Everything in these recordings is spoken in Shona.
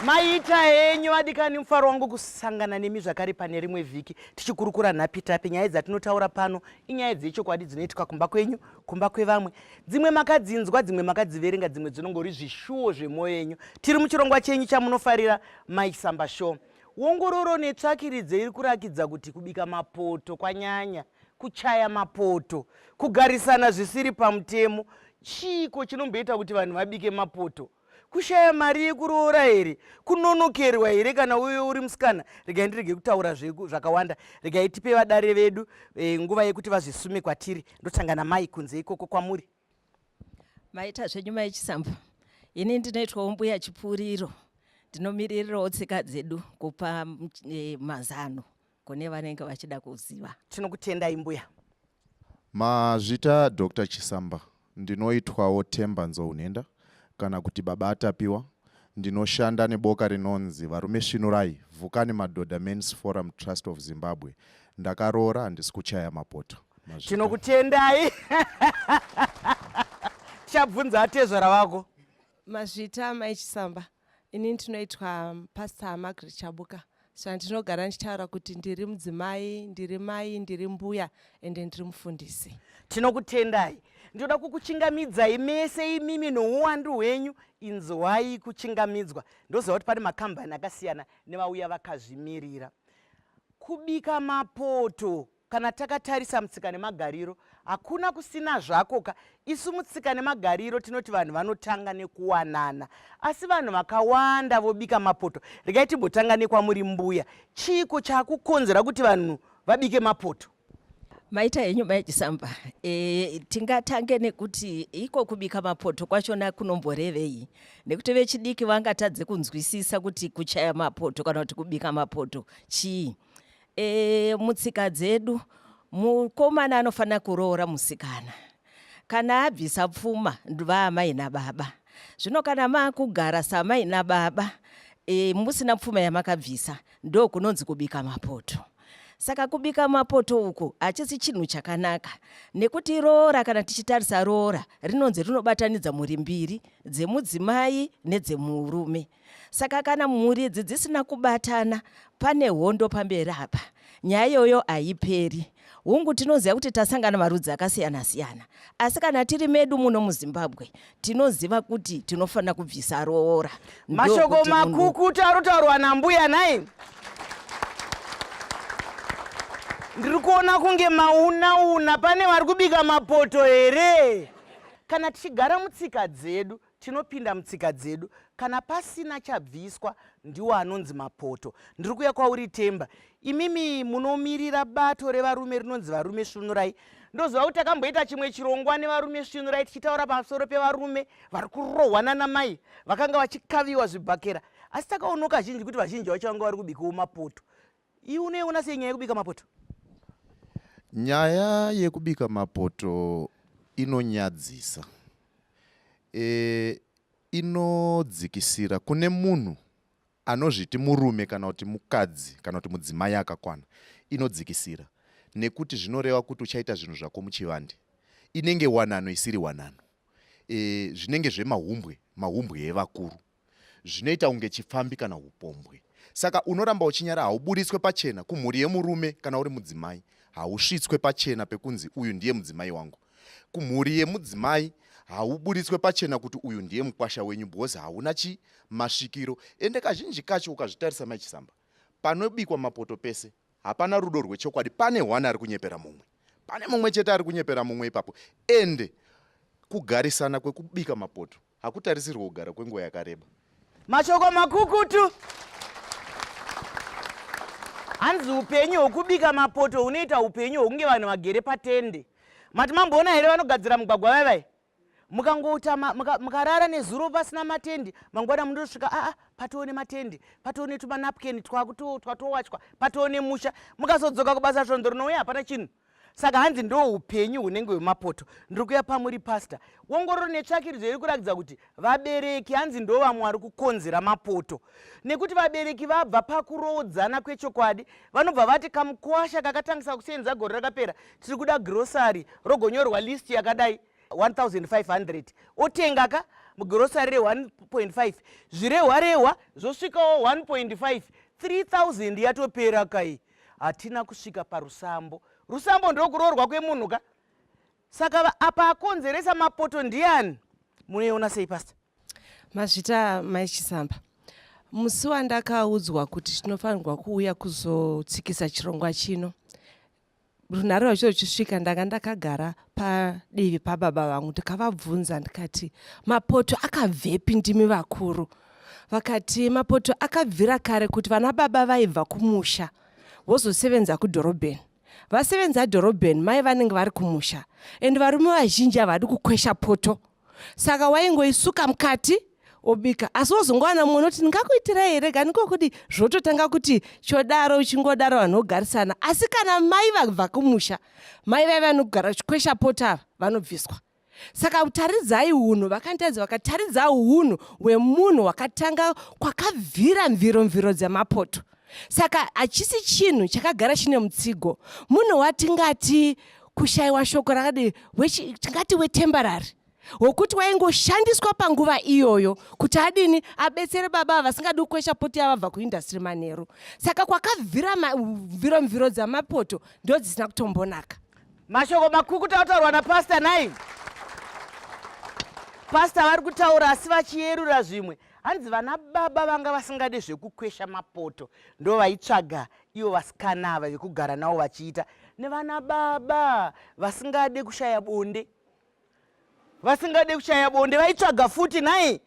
Maita henyu vadikani, mufaro wangu kusangana nemi zvakare pane rimwe vhiki tichikurukura nhapitapi. Nyaya dzatinotaura pano inyaya dzechokwadi dzinoitika kumba kwenyu, kumba kwevamwe. Dzimwe makadzinzwa, dzimwe makadziverenga, dzimwe dzinongori zvishuwo zvemwoyo yenyu. Tiri muchirongwa chenyu chamunofarira, Mai Samba Show. Wongororo netsvakiridzo iri kurakidza kuti kubika mapoto kwanyanya, kuchaya mapoto, kugarisana zvisiri pamutemo. Chiiko chinomboita kuti vanhu vabike mapoto? Kushaya mari yekuroora here? Kunonokerwa here kana uyo uri musikana? Regai ndirege kutaura zvakawanda. Regai tipe vadare vedu e, nguva yekuti vazvisume kwatiri. Ndotanga namai kunze ikoko kwamuri. Maita zvenyu mai Chisamba. Ini ndinoitwawo mbuya Chipuriro. Ndinomiririrawo tsika dzedu kupa e, mazano kune vanenge vachida kuziva. Tinokutendai mbuya. Mazvita Doctor Chisamba, ndinoitwawo Themba Nzou-Nhenda kana kuti Baba Atapiwa. Ndinoshanda neboka rinonzi Varume Svinurai, Vukani Madhodha Men's Forum Trust of Zimbabwe. Ndakaroora handisi kuchaya mapoto. Mazvita. Tinokutendai. Tichabvunza atezvara vako. Mazvita Mai Chisamba. Ini ndinoitwa Pastor Margaret Chabuka. Zvandinogara ndichitaura kuti ndiri mudzimai, ndiri mai, ndiri mbuya ende ndiri mufundisi. Tinokutendai. Ndinoda kukuchingamidzai mese imimi nouwandu hwenyu. Inzwai kuchingamidzwa. Ndoziva kuti pane makambani akasiyana nevauya vakazvimirira. Kubika mapoto Kana takatarisa mutsika nemagariro, hakuna kusina zvako ka. Isu mutsika nemagariro tinoti vanhu vanotanga nekuwanana. Asi vanhu vakawanda vobika mapoto. Regai timbotanga nekwamuri mbuya. Chiiko chakukonzera kuti vanhu vabike mapoto? Maita henyu mai Chisamba. E, tingatange nekuti iko kubika mapoto kwachona kunomborevei nekuti vechidiki vangatadze kunzwisisa kuti kuchaya mapoto kana kuti kubika mapoto chii. E, mutsika dzedu mukomana anofanira kuroora musikana kana abvisa pfuma vaamai nababa zvino kana maakugara samai nababa e, musina pfuma yamakabvisa ndo kunonzi kubika mapoto saka kubika mapoto uku hachisi chinhu chakanaka nekuti roora kana tichitarisa roora rinonzi rinobatanidza mhuri mbiri dzemudzimai nedzemurume Saka kana mhuri idzi dzisina kubatana pane hondo pamberi apa. Nyaya iyoyo haiperi. Hungu tinoziva kuti tasangana marudzi akasiyana siyana. Asi kana tiri medu muno muZimbabwe tinoziva kuti tinofanira kubvisa roora. Mashoko makukutu arotaurwa nambuya nhai. Ndiri kuona kunge maunauna pane vari kubika mapoto here? Kana tichigara mutsika dzedu Tinopinda mutsika dzedu kana pasina chabviswa ndiwo anonzi mapoto. Ndiri kuuya kwauri Temba. Imimi munomirira bato revarume rinonzi Varume Svunurai. Ndoziva kuti takamboita chimwe chirongwa nevarume svinurai tichitaura pamusoro pevarume vari kurohwa nanamai vakanga vachikaviwa zvibhakera asi takaonoka kazhinji kuti vazhinji vacho vanga vari kubikawo mapoto. Iwe unoiona sei nyaya yekubika mapoto? Nyaya yekubika mapoto inonyadzisa. E, inodzikisira kune munhu anozviti murume kana kuti mukadzi kana kuti mudzimai akakwana. Inodzikisira nekuti zvinoreva kuti uchaita zvinhu zvako muchivande. Inenge wanano isiri wanano. E, zvinenge zvemahumbwe, mahumbwe evakuru. Zvinoita kunge chipfambi kana hupombwe. Saka unoramba uchinyara hauburitswe pachena kumhuri yemurume kana uri mudzimai. Hausvitswe pachena pekunzi uyu ndiye mudzimai wangu. Kumhuri yemudzimai hauburitswe pachena kuti uyu ndiye mukwasha wenyu because hauna chi masvikiro. Ende kazhinji kacho ukazvitarisa Mai Chisamba panobikwa mapoto pese hapana rudo rwechokwadi pane one ari kunyepera mumwe. Pane mumwe chete ari kunyepera mumwe ipapo. Ende kugarisana kwekubika mapoto Hakutarisirwe kugara kwenguva yakareba. Mashoko makukutu. Hanzi upenyu hwekubika mapoto hunoita upenyu hwekunge vanhu vagere patende. Mati mamboona here vanogadzira mugwagwa vai vai? Mukangota mukarara nezuro pasina matendi, mangwana munotosvika aa patoo nematendi, patoo netumanapkin twatowachwa, patoo nemusha. Mukazodzoka kubasa svondo rinouya hapana chinhu. Saka hanzi ndo upenyu hunenge hwemapoto. Ndiri kuya pamuri pastor. Wongororo netsvakiridzo iri kurakidza kuti vabereki hanzi ndo vamwe vari kukonzera mapoto. Nekuti vabereki vabva pakuroodzana kwechokwadi vanobva vati kamukwasha kakatangisa kusenza gore rakapera tiri kuda grocery rogonyorwa list yakadai 1500 otenga ka. mugirosari re1.5 zvirehwa rehwa zvosvikawo 1.5 3000 yatopera kai hatina kusvika parusambo rusambo ndokuroorwa kwemunhu ka saka apa akonzeresa mapoto ndiani munoiona sei pasta Mazvita mai Chisamba. Musi wandakaudzwa kuti tinofanirwa kuuya kuzotsikisa chirongwa chino, runhare rwacho ruchisvika ndanga ndakagara padivi pababa vangu ndikavabvunza ndikati mapoto akabvepi ndimi vakuru vakati mapoto akabvira kare kuti vana baba vaibva kumusha vozosevenza kudhorobheni vasevenza dhorobheni mai vanenge vari kumusha and varume vazhinji havadi kukwesha poto saka waingoisuka mukati obika asi wozongowana mumwe unoti ndingakuitirai here kani kokudi zvototanga kuti chodaro uchingodaro vanhu vogarisana asi kana mai vabva kumusha mai vaiva vanogara vachikwesha poto ava vanobviswa saka taridzai unhu vakanditaridza vakataridza unhu hwemunhu hwakatanga kwakabvira mviro mviro dzemapoto saka hachisi chinhu chakagara chine mutsigo munhu watingati kushayiwa shoko rakadii tingati wetembarari wokuti waingoshandiswa panguva iyoyo kuti adini abetsere baba vasingadi kukwesha poti yavabva kuindastry manheru saka kwakabvira mviro mviro dzamapoto ndodzisina kutombonaka Mashoko makukuta ataurwa napastor nhai. Pastor vari kutaura asi vachiyerura zvimwe. Hanzi vana baba vanga vasingade zvekukwesha mapoto ndovaitsvaga ivo vasikana ava vekugara navo vachiita nevana baba vasingade kushaya bonde vasingade kushaya bonde vaitsvaga futi nhai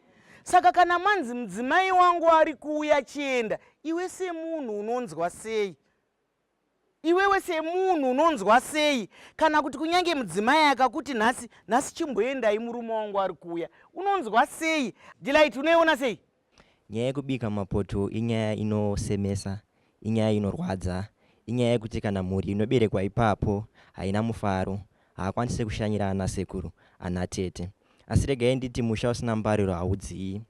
saka kana manzi mudzimai wangu ari kuuya chienda iwe semunhu unonzwa sei Iwewe semunhu unonzwa sei kana kuti kunyange mudzimai akakuti nhasi nhasi chimboendai murume wangu ari kuuya unonzwa sei? Delight unoiona sei? Nyaya yekubika mapoto inyaya inosemesa, inyaya inorwadza, inyaya yekuti kana mhuri inoberekwa ipapo haina mufaro, haakwanise kushanyira ana sekuru, ana tete. Asi regai nditi musha usina mbariro haudziyi.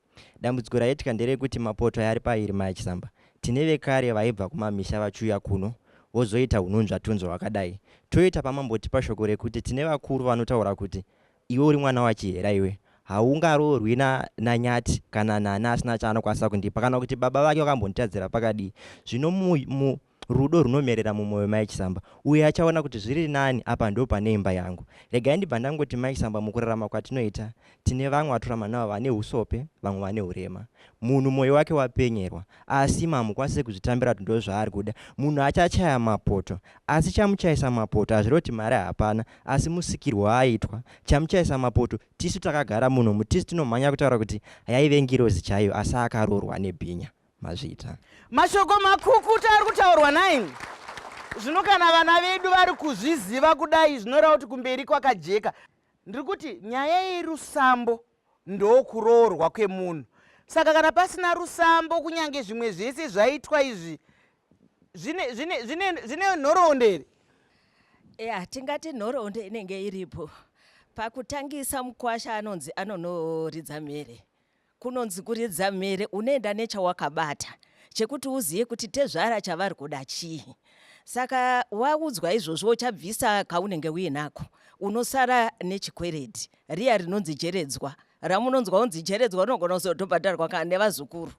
Dambudziko raitika nderekuti mapoto aya ari pairi Mai Chisamba. Tine vekare vaibva kumamisha vachiuya kuno vozoita hunhunzvatunzva hwakadai. Toita pamambotipa shoko rekuti tine vakuru vanotaura kuti iwe uri mwana waChihera iwe haungaroorwi na naNyati kana nani asina chaanokwanisa kundipa kana kuti baba vake vakambonditadzira pakadii. Zvino mu, mu, Rudo runomerera mumoyo mai Chisamba. Uyo achaona kuti zviri nani apa ndopane imba yangu. Regai ndibva ndangoti mai Chisamba mukurarama kwatinoita tine vamwe vatorarama navo vane husope vamwe vane hurema. Munhu moyo wake wapenyerwa asi mamukwanise kuzvitambira kuti ndozvaari kuda. Munhu achachaya mapoto asi chamuchaisa mapoto hazvirevi kuti mari hapana asi musikirwo waaitwa chamuchaisa mapoto tisu takagara munomu tisu tinomhanya kutaura kuti yaive ngirozi chaiyo asi akaroorwa nebhinya. Mazvita. Mashoko makukutu ari kutaurwa nai. Zvino kana vana vedu vari kuzviziva kudai zvinoreva kuti kumberi kwakajeka. Ndiri kuti nyaya yerusambo ndokuroorwa kwemunhu. Saka kana pasina rusambo kunyange zvimwe zvese zvaitwa izvi zvine, zvine, zvine, zvine nhoroondo here? Ya, tingati nhoroondo inenge iripo. Pakutangisa mukwasha anonzi anonoridza mhere. Kunonzi kuridza mhere unoenda nechawakabata chekuti uziye kuti tezvara chavari kuda chii. Saka waudzwa izvozvo uchabvisa kaunenge uinako unosara nechikwereti riya rinonzi jeredzwa ramunonzwa unzi jeredzwa unogona kuzotobhadharwa kana nevazukuru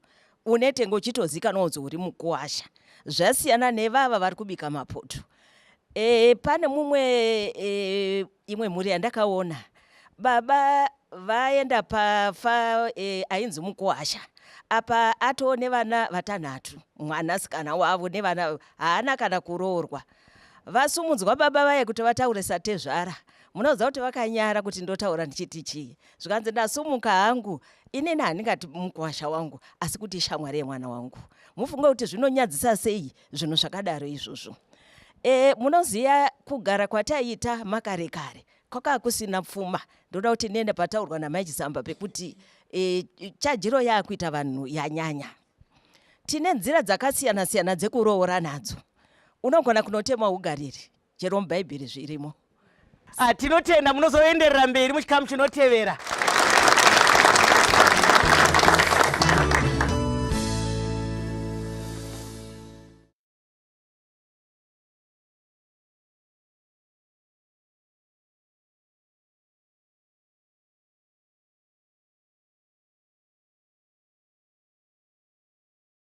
unetenge uchitozikanwa kunzi uri mukuwasha zvasiyana nevava vari kubika mapoto e, pane mumwe e, imwe mhuri yandakaona baba vaenda pafa e, ainzi mukuwasha apa atoo nevana vatanhatu mwanasikana wavo nevana haana kana kuroorwa vasumudzwa baba vaye kuti vataure satezvara munoziva kuti vakanyara kuti ndotaura ndichiti chii zvikanzi ndasumuka hangu inini handingati mukuwasha wangu asi kuti ishamwari yemwana wangu mufunge kuti zvinonyadzisa sei zvinhu zvakadaro izvozvo e, munoziva kugara kwataiita makare kare kwakava kusina pfuma ndoda kuti ndiende pataurwa namai chisamba pekuti e, chajiro yaakuita vanhu yanyanya tine nzira dzakasiyana siyana dzekuroora nadzo unogona kunotema ugariri chero mubhaibheri zvirimo Ah, tinotenda munozoenderera mberi muchikamu chinotevera.